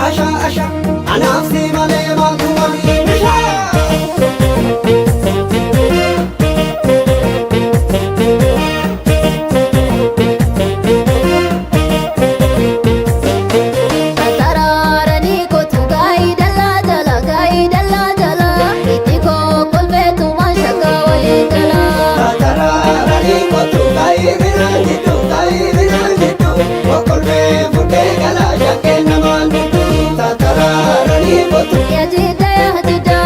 Asha asha anaaf si malee maaltu walii mishaa. Tataraaranii kootu gaa'ii dallaa jala gaa'ii dallaa jala itti koo kolfeetu maal shakka walii gala. Tataraaranii kootu gaa'ii biraan jiddu gaa'ii biraan jiddu okkolfee fuudhee galaa shakkee namaan diddu. Tataraaranii kootu. Yaajidda yaajidda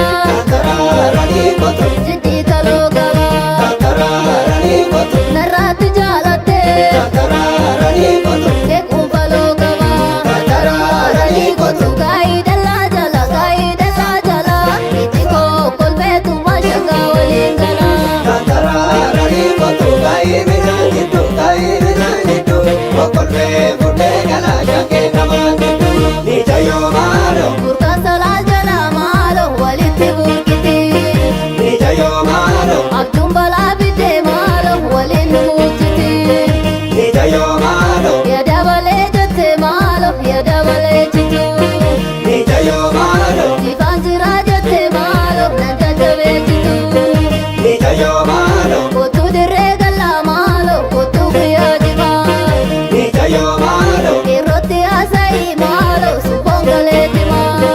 Tataraaranii kootu. Jiddi kaloo qaba Tataraaranii kootu. Narraatti jaalattee Tataraaranii kootu. Keekuun faloo qaba. Tataraaranii kootu. Gaa'ii dallaa jala gaa'ii dallaa jala itti koo kolfeetu maal shakka waliin gala. Tataraaranii kootu gaa'ii biraan jiddu gaa'ii biraan jiddu okkolfee fuudhee galaa shakkee namaan diddu. Miicayyoo maaloo. Burqaan salaa jala maaloo walitti burqiti. Miicayyoo maaloo. Abjuun balaa fidee maaloo waliin nu bulchiti. Miicayyoo maaloo. Yaada balee jette maaloo yaada balee jitu. Miicayyoo maaloo. Jifaan jiraa jette maaloo nan jajjabeessitu. Miicayyoo maaloo. Kootu dirree galaa maaloo kootu guyyaa jimaa. Miicayyoo maaloo. Irratti haasa'ii maaloo suufoon galee jimaa.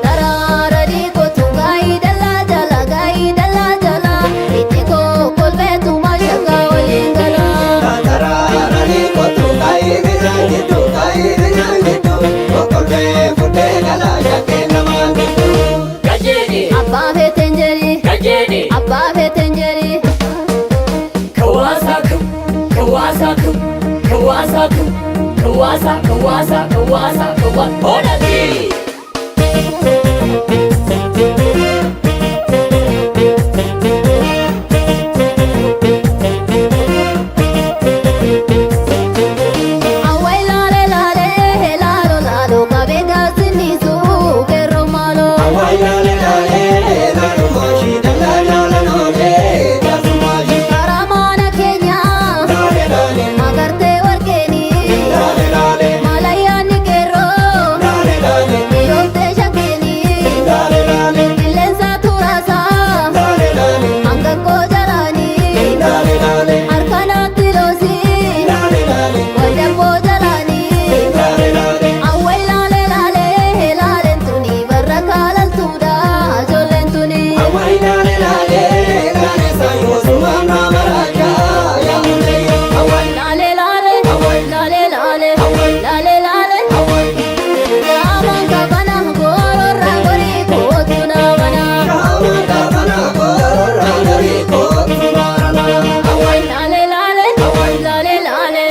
Daraaranii kootu gaa'ii dallaa jala gaa'ii dallaa jala itti koo kolfeetu maal shakka waliin gala. Tataraaranii kootu gaa'ii biraan jiddu gaa'ii biraan jiddu okkolfee fuudhee galaa shakkee namaan diddu. Gajeeni. Abbaa feeteen jedhi Gajeeni. Abbaa feeteen jedhi. Kawaasa kawaasa kawaasa kawaasa kawaasa kawaasa kawaasa hoodhati. Awwaay laalee laalee laaloo laaloo qabee gaasinisu qeerroo maaloo. Awwaay laalee laalee laalummaa ishii dallaa jaalan oolee jaarsummaa ishii. Karaa mana keenyaa Laalee laalee agartee warqeenii laalee laalee malayyaan ni qeerroo laalee laalee mi'ooftee shankeenii laalee laalee qilleensa turaasaa laalee laalee hangaqqoo jalaanii laalee laalee harka naatti loosii laalee laalee waldamboo jalaanii. laalee laalee. Awwaay laalee laalee laaleen tuni barra kaalaltuudha ijoolleen tuni. Awwaay laalee laalee laalee saayoo sumaan nama raajaa yaa muleeyyoo. Awwaay. Laalee laalee laalee laalee laalee laalee. Awwaay. Gaamaan kabana gororra gorii kootu naamana. Shaamaa kaabana kororraa garii kootu maarana. Awwaay. Laalee laalee laalee laalee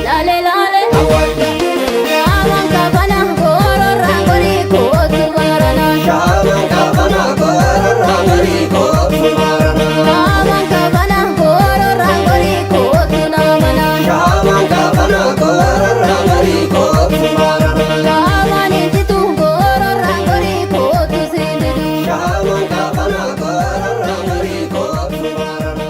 laalee laalee. Awwaay. Gaamaan kabana gororra gorii kootu maarana. Shaamaa kaabana kororraa garii kootu maarana. Gaamaan kabana gororra gorii kootu naamana. Shaamaa kaabana kororraa garii kootu maarana. Gaamaan injitu gororra gorii kootu sindidu. Shaamaa kaabana kororraa garii kootu maarana.